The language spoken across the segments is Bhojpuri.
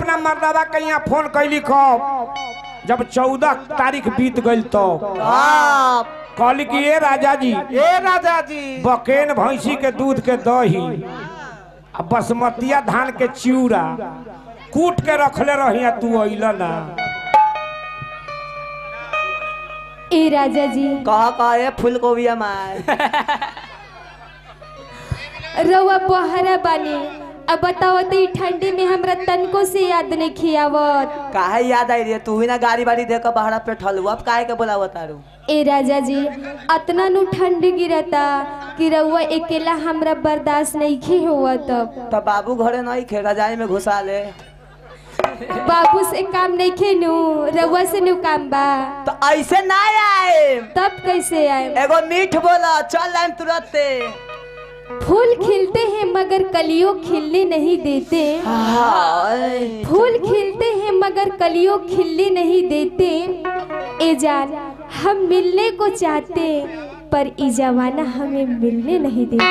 अपना मर्दावा के यहाँ फोन कैली कब जब 14 तारीख बीत गई तो कहली कि ए राजा जी, ए राजा जी, बकेन भैंसी के दूध के दही आ बसमतिया धान के चिउरा कूट के रखले रही, तू अइल ना। ए राजा जी, कहा कहा ए फूलकोबिया मार रवा बहरा बानी, अब बताओ तो ठंडी में हमरा तनको से याद नहीं खियावत। काहे याद आई रे? तू ही ना गाड़ी बाड़ी देकर बहरा पे ठलू, अब काहे के बोलावत तारू? ए राजा जी, अतना नु ठंडी गिरता कि रउआ अकेला हमरा बर्दाश्त नहीं खी हुआ। तब तब बाबू घरे नहीं खे, रजाई में घुसा ले। बाबू से काम नहीं खेनू, रउआ से नु काम बा। तो ऐसे ना आए तब कैसे आए? एगो मीठ बोला चल आए तुरंत। फूल खिलते हैं मगर कलियों खिलने नहीं देते, फूल खिलते हैं मगर कलियों खिलने नहीं देते। ए जान हम मिलने को चाहते पर ई जमाना हमें मिलने नहीं देते।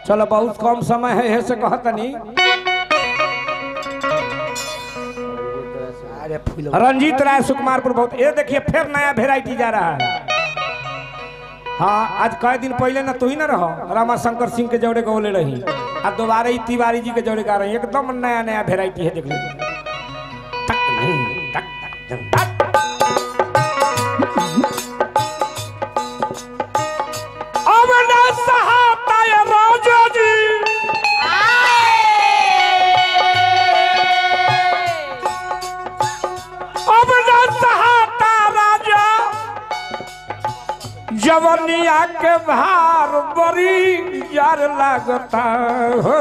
चलो बहुत कम समय है, ऐसे कहता नहीं। रंजीत राय सुकुमारपुर बहुत, ये देखिए फिर नया वेराइटी जा रहा है। हाँ, आज कई दिन पहले ना तू ही ना रहो रामाशंकर सिंह के जोड़े गौले रही, अब दोबारा ही तिवारी जी के जोड़े गा रही। एकदम नया नया वेराइटी है, देख लीजिए। अब ना सहाता ये राजा जी, अब ना सहाता राजा, जवनिया के भार बड़ी यार लगता हो।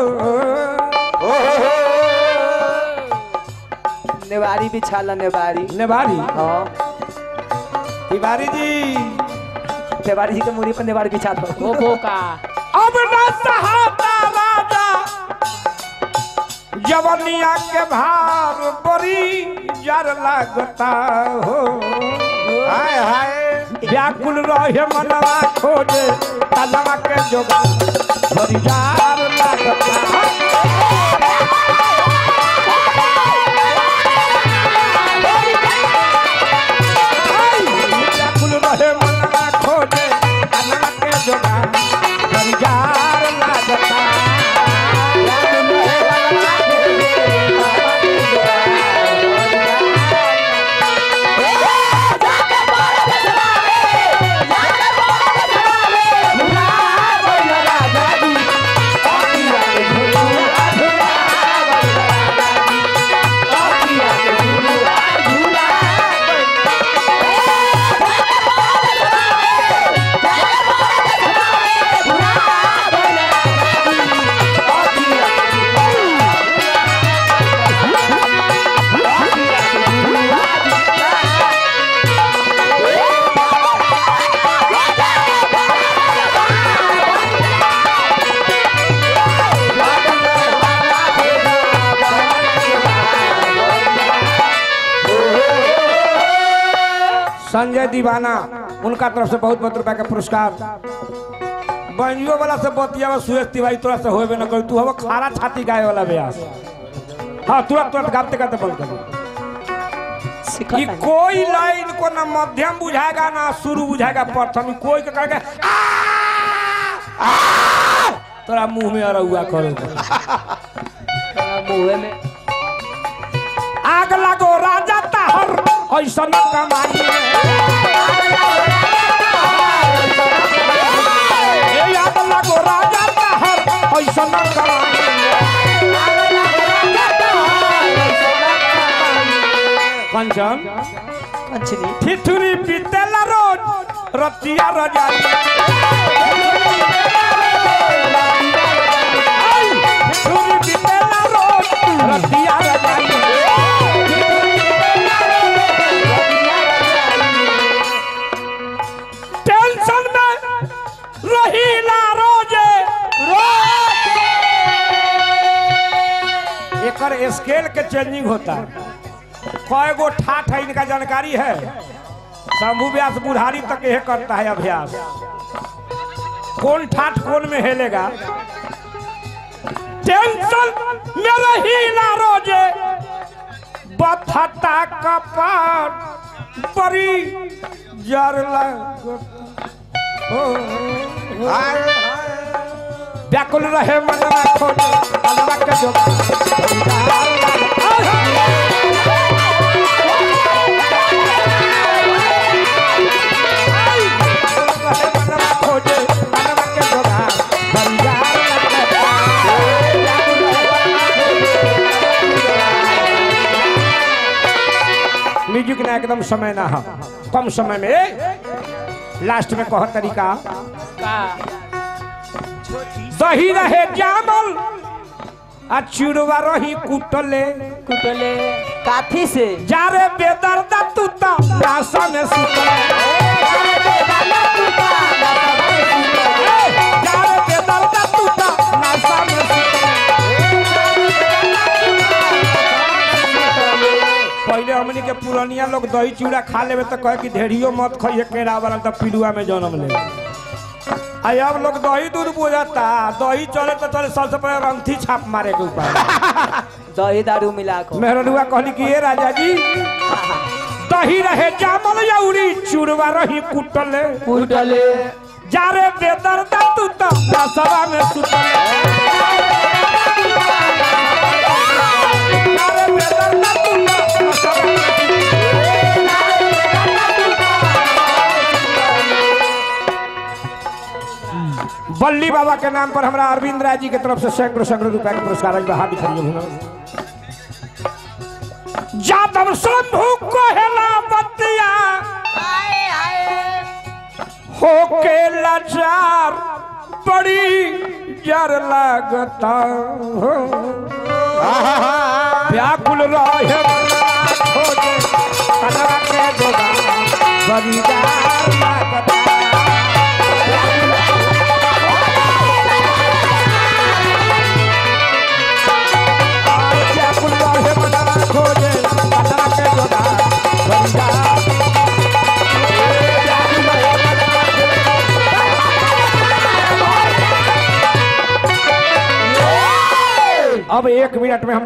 नेवारी बिछाला, नेवारी नेवारी। हाँ तिवारी जी, तिवारी जी के मुड़ी पर नेवारी बिछा दो। अब ना सहाता राजा, जवनिया के भार बड़ी यार लगता हो। हाय हाय व्याकुल रहे मनवा खोजे तलवा के जोगा बड़ी यार लगता। व्याकुल रहे मनवा खोजे तलवा के जोगा बड़ी यार लगता। संजय दीवाना, उनका तरफ से बहुत बहुत रुपया का पुरस्कार। बंजियो वाला से बतिया सुरेश तिवारी तोरा से होबे न कर, तू हवा खारा छाती गाय वाला ब्यास। हाँ तुरंत तुरंत गाते गाते बंद कर। कोई लाइन को ना मध्यम बुझाएगा ना शुरू बुझाएगा प्रथम, कोई के कहेगा तोरा मुंह में अरउआ करो, मुंह में आग लगो राजा ताहर ऐसा न कमाई। आग लगो राजा ताहर ऐसा न कमाई। कंचन कंचनी ठिठुरी पीतेला रोज रतिया रजाई, ठिठुरी पीतेला रोज रतिया रजाई। टेंशन में रहीला रोजे रोजे। एकर स्केल के चेंजिंग होता है, कई गो ठाठ है, इनका जानकारी है। शंभू व्यास बुढ़ारी तक यह करता है अभ्यास, कौन ठाठ कौन में हेलेगा। टेंशन में रही बथता कपार बड़ी जर लागता हो। व्याकुल रहे मनवा खोजे मनवा के जोगार। मनवा खोजे मनवा के जोगार बड़ी जार लागता। म्यूजिक ना एकदम समय ना हो, कम समय में लास्ट में कह तरीका दही रहे जामल आ चिड़वा रही कुटले कुटले काथी से जारे बेदर्दा तू तो आशा में सुतले जारे बेदर्दा तू तो आशा में सुतले। पहले हमनी के पुरानिया लोग दही चिड़ा खा लेवे तो कहे कि ढेरियो मत खाइए केरा वाला तो पिलुआ में जन्म ले। अब लोग दही दूध बुझाता, दही चले तो चले सबसे पहले रंथी छाप मारे के ऊपर दही दारू मिला को। मेहरनुआ कहली कि ये राजा जी दही रहे जामल यौरी चूड़वा रही कुटले कुटले जारे बेदर्दा तू तो आसवा में सुतले जारे बेदर्दा तू तो आसवा में बल्ली बाबा के नाम पर हमारा अरविंद राय जी के तरफ से सैकड़ों सैकड़ों रुपए के पुरस्कार है। हार्दिक अभिनंदन। जादव शंभु कोहला बतिया होके लाचार बड़ी जर लगता हो। व्याकुल रहे खोजे कनवा के जोगार बड़ी जार लगता। अब 1 मिनट में हम